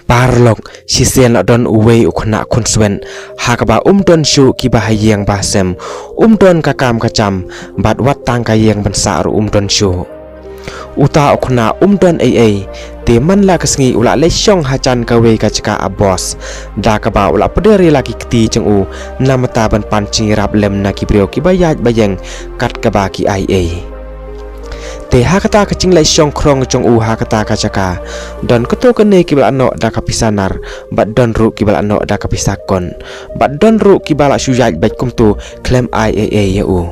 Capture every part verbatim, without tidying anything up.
Paralok, shisien la don uwei u khynnah khunswet, ha kaba um don shuh kiba ha ïing ba ha sem, um don ka kam ka jam, bad wat tang ka ïing ban sah ruh um don shuh. Uta u khynnah um don ei ei, te man la ka sngi u la leit shong hajan kawei ka jaka ap bos, da kaba u la pdiar ïa la ki kti jong u, na bynta ban pan jingïarap lem na ki briew kiba ïaid ba ïeng, kat kaba ki ai ei. Te ha kata ka jingleit shong khrong jong u ha kata ka jaka, don kato kane kiba la noh da ka pisa nar, bad don ruh kiba la noh da ka pisa kot, bad don ruh kiba la shu ïaid beit kumto khlem ai ei ei ïa u.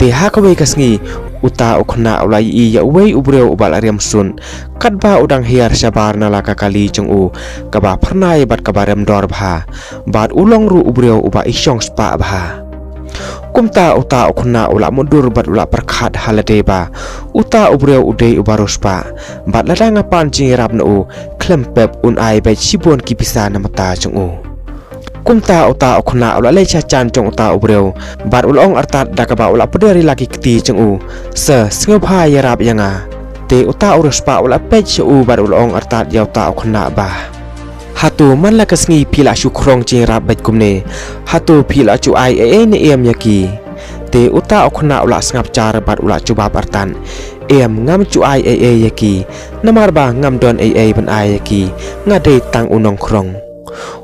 Te ha kawei ka sngi, uta u khynnah u la ïohi ïa uwei u briew uba la riam sun, katba u dang hiar shabar na la ka kali jong u, kaba phyrnai bad kaba rem dor bha, bad u long ruh u briew uba i shong spah bha. Kumta uta u khynnah u la mutdur bad u la pyrkhat ha lade ba uta u briew u dei uba riewspah, bad lada nga pan jingïarap na u, khlem pep un ai beit shibun ki pisa na bynta jong u. Kumta uta u khynnah u la leit sha jan jong uta u briew, bad u la ong artat da kaba u la pdiar ïa la ki kti jong u, sa sngewbha ïarap ïa nga. Te uta u riewspah u la peit sha u bad u la ong artat ïa uta u khynnah ba, hato man la ka sngi phi la shu khrong jingïarap beit kumne, hato phi la ju ai ei ei ne em ïa ki? Te uta u khynnah u la sngap jar bad u la jubab artat, em, ngam ju ai ei ei ïa ki, namar ba ngam don ei ei ban ai ïa ki, nga dei tang u nongkhrong.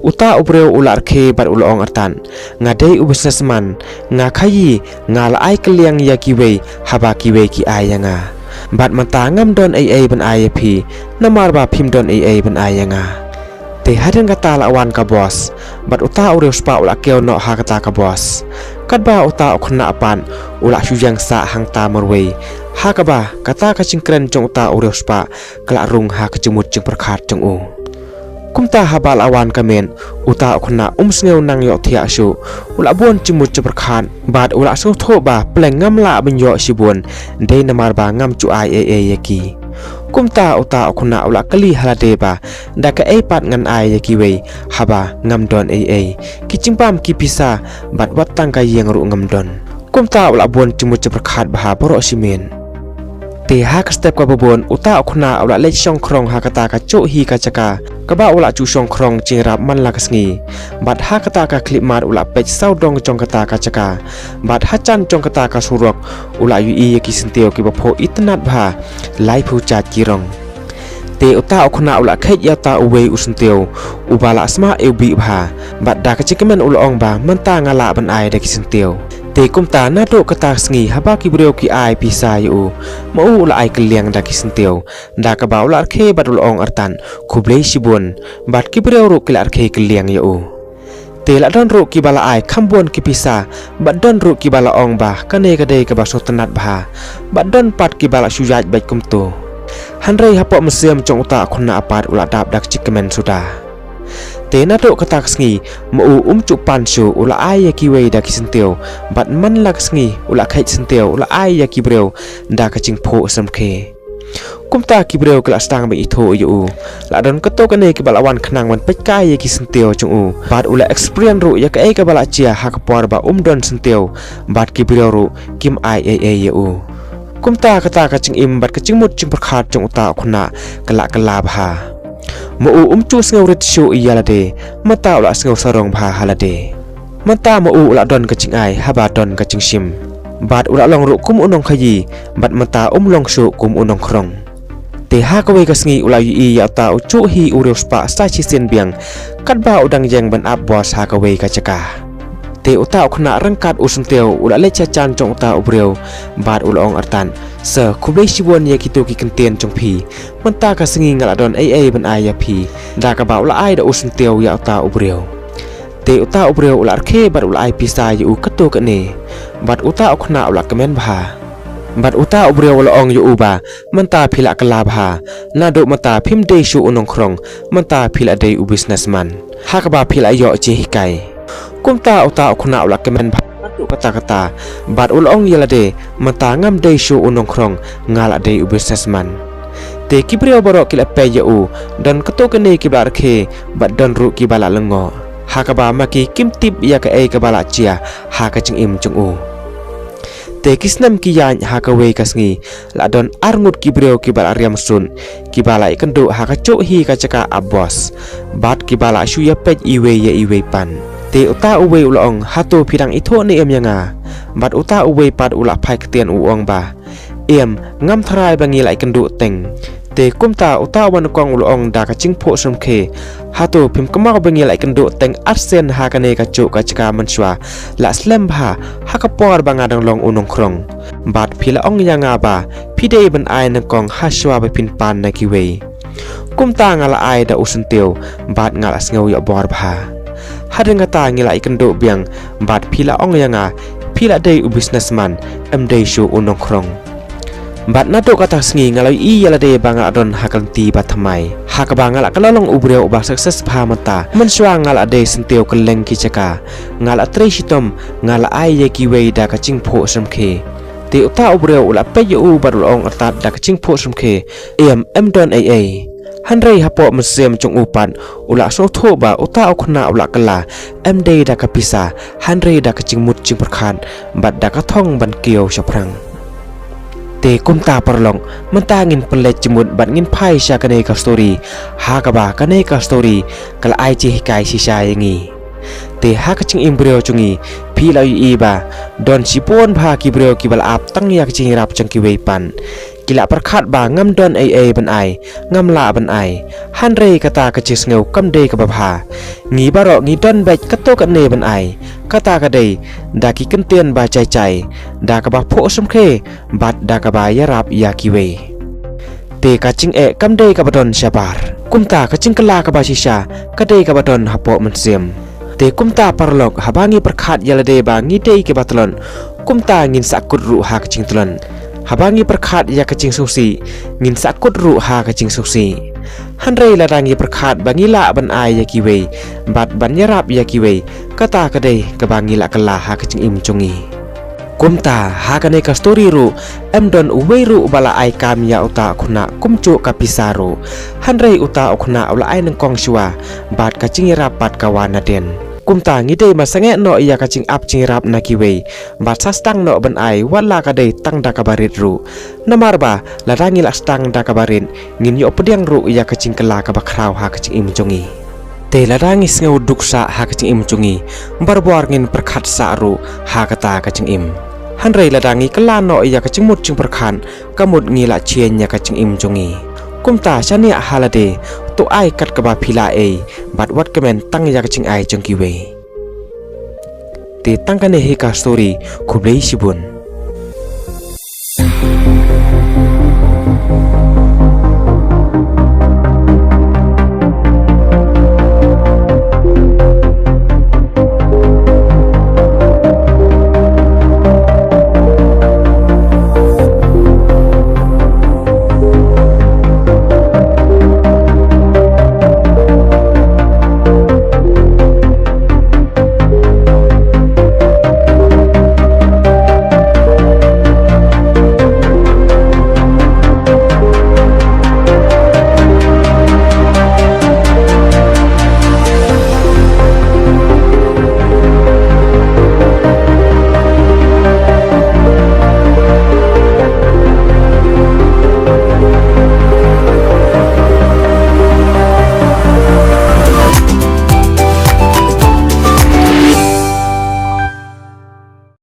Uta u briew u la rkhie bad u la ong artat, nga dei u businessman, nga khaïi, nga la ai kylliang ïa kiwei, haba kiwei ki ai ïa nga. Bad mynta ngam don ei ei ban ai ïa phi, namar ba phim don ei ei ban ai ïa nga. Te hadien kata la wan ka bos, bad uta u riewspah u la kiew noh ha kata ka bos. Katba uta u khynnah pat, u la shu ïeng sah hangta marwei. Ha kaba, kata ka jingkren jong uta u riewspah, ka la rung ha ka jingmut jingpyrkhat jong u. Kumta haba la wan ka miet, uta u khynnah um sngew nang ïohthiah shuh, u la bun jingmut jingpyrkhat, bad u la sngewthuh ba pleng ngam lah ban ïoh shibun, dei namar ba ngam ju ai ei ei ïa ki. Kumta uta u khynnah u la kylli ha lade ba, da kaei pat ngan ai ïa kiwei, haba ngam don ei ei. Ki jingbam ki pisa, bad wat tang ka ïing ruh ngam don. Kumta u la bun jingmut jingpyrkhat bha baroh shi miet. Te ha ka step kaba bun, uta u khynnah u la leit shong khrong ha kata ka juh hi ka jaka, kaba u la ju shong khrong jingïarap man la ka sngi. Bad ha kata ka khyllipmat u la peit sawdong jong kata ka jaka. Bad hajan jong kata ka surok, u la ïohi ïa ki syntiew kiba phuh itynnad bha, laiphew jait ki rong. Te uta u khynnah u la kheit ïa uta uwei u syntiew, uba la sma ïa u bih bha, bad da ka jingkmen u la ong ba mynta nga lah ban ai da ki syntiew. Te kumta naduh kata ka sngi haba ki briew ki ai pisa ïa u, ma u u la ai kylliang da ki syntiew, da kaba u la rkhie bad u la ong artat, khublei shibun, bad ki briew ruh ki la rkhie kylliang ïa u. Te la don ruh kiba la ai kham bun ki pisa, bad don ruh kiba la ong ba kane ka dei kaba sngewtynnad bha, bad don pat kiba la shu ïaid beit kumto. Hynrei hapoh mynsiem jong uta u khynnah pat u la dap da ka jingkmen suda. Te naduh kata ka sngi, ma u um ju pan shuh u la ai ïa kiwei da ki syntiew, bad man la ka sngi u la kheit syntiew u la ai ïa ki briew da ka jingphuh samrkhie. Kumta ki briew ki la sdang ban ithuh ïa u. La don kato kane kiba la wan khnang ban peit kai ïa ki syntiew jong u. Bad u la experience ruh ïa kaei kaba la jia ha ka por ba um don syntiew. Bad ki briew ruh kim ai ei ei ïa u. Kumta kata ka jingim bad ka jingmut jingpyrkhat jong uta u khynnah ka la kylla bha. Ma u um ju sngew rit shuh ïa lade, mynta u la sngew sarong bha ha lade. Mynta ma u u la don ka jingai haba don ka jingshim. Bad u la long ruh kum u nongkhaïi, bad mynta um long shuh kum u nongkhrong. Te ha kawei ka sngi u la ïohi ïa uta u juh hi u riewspah sa shisien biang, katba u dang ïeng ban ap bos ha kawei ka jaka. Te uta u khynnah ryngkat u syntiew u la leit sha jan jong uta u briew, bad u la ong artat, sa khublei shibun ïa kito ki kyntien jong phi. Mynta ka sngi nga la don ei ei ban ai ïa phi, da kaba u la ai da u syntiew ïa uta u briew. Te uta u briew u la rkhie bad u la ai pisa ïa u kato kane. Bad uta u khynnah u la kmen bha. Bad uta u briew u la ong ïa u ba, mynta phi la kylla bha. Naduh mynta phim dei shuh u nongkhrong, mynta phi la dei u businessman. Ha kaba phi la ïoh jinghikai. Kumta uta u khynnah u la kmen bha. Naduh kata kata, bad u la ong ïa lade, mynta ngam dei shuh u nongkhrong, nga la dei u businessman. Te ki briew baroh ki la peit ïa u, don kato kane kiba la rkhie, bad don ruh kiba la lyngngoh. Ha kaba ma ki kim tip ïa kaei kaba la jia, ha ka jingim jong u. Te ki snem ki ïaid ha kawei ka sngi, la don arngut ki briew kiba la riam sut, kiba la ïakynduh ha kajuh hi ka jaka ap bos, bad kiba la shu ïapeit iwei ïa iwei pat. Te uta uwei u la ong, hato phi dang ithuh ne em ïa nga? Bad uta uwei pat u la phai ktien u ong ba, em, ngam tharai ba ngi la ïakynduh teng. Te kumta uta uba nyngkong u la ong da ka jingphuh sngewkhia, hato phim kynmaw ba ngi la ïakynduh teng arsien ha kane kajuh ka jaka mynshuwa, la slem bha, ha ka por ba nga dang long u nongkhrong. Bad phi la ong ïa nga ba phi dei ban ai nyngkong hashuwa ba phin pan na kiwei. Kumta nga la ai da u syntiew, bad nga la sngew ïoh bor bha. Hadien kata ngi la ïakynduh biang, bad phi la ong ïa nga, phi la dei u businessman, em dei shuh u nongkhrong. Bad naduh kata ka sngi nga la ïohi ïa lade ba nga la don ha ka lynti ba thymmai, ha kaba nga la kylla long u briew uba success bha mynta. Mynshuwa nga la dei syntiew kylleng ki jaka, nga la trei shitom, nga la ai ïa kiwei da ka jingphuh sngewkhia. Te uta u briew u la peit ïa u bad u la ong artat da ka jingphuh sngewkhia, em, em don ei ei. Hynrei hapoh mynsiem jong u pat u la sngewthuh ba uta u khynnah u la kylla, em dei da ka pisa, hynrei da ka jingmut jingpyrkhat, bad da ka thong ban kiew shaphrang. Te kumta paralok, mynta ngin pynleit jingmut bad ngin phai sha kane ka story, ha kaba kane ka story ka la ai jinghikai shisha ïa ngi. Te ha ka jingim briew jong ngi, phi la ïohi ba don shibun bha ki briew kiba la ap tang ïa ka jingïarap jong kiwei pat. Ki la pyrkhat ba ngam don ei ei ban ai, ngam lah ban ai. Hynrei kata ka jingsngew kam dei kaba bha. Ngi baroh ngi don beit katto katne ban ai. Kata ka dei da ki kyntien ba jai jai, da kaba phuh sngewkhia, bad da kaba ïarap ïa kiwei. Te ka jingeh kam dei kaba don shabar. Kumta ka jingkylla kaba shisha ka dei kaba don hapoh mynsiem. Te kumta paralok, haba ngi pyrkhat ïa lade ba ngi dei kiba tlot, kumta ngin sahkut ruh ha ka jingtlot. Haba ngi pyrkhat ïa ka jingsngewsih, ngin sahkut ruh ha ka jingsngewsih. Hynrei lada ngi pyrkhat ba ngi lah ban ai ïa kiwei, bad ban ïarap ïa kiwei, kata ka dei kaba ngi la kylla ha ka jingim jong ngi. Kumta ha kane ka story ruh, em don uwei ruh uba la ai kam ïa uta u khynnah kumjuh ka pisa ruh. Hynrei uta u khynnah u la ai nyngkong shuwa, bad ka jingïarap pat ka wan hadien. Kumta ngi dei ban sangeh noh ïa ka jingap jingïarap na kiwei, bad sa sdang noh ban ai wat la ka dei tang da kaba rit ruh. Namar ba lada ngi la sdang da kaba rit, ngin ïoh pdiang ruh ïa ka jingkylla kaba khraw ha ka jingim jong ngi. Te lada ngi sngew duk sah ha ka jingim jong ngi, barabor ngin pyrkhat sah ruh ha kata ka jingim. Hynrei lada ngi kylla noh ïa ka jingmut jingpyrkhat, ka mut ngi la change ïa ka jingim jong ngi. Kumta shaniah ha lade, to ai kat kaba phi lah ei, bad wat kmen tang ïa ka jingai jong kiwei. Te tang kane hi ka story, khublei shibun.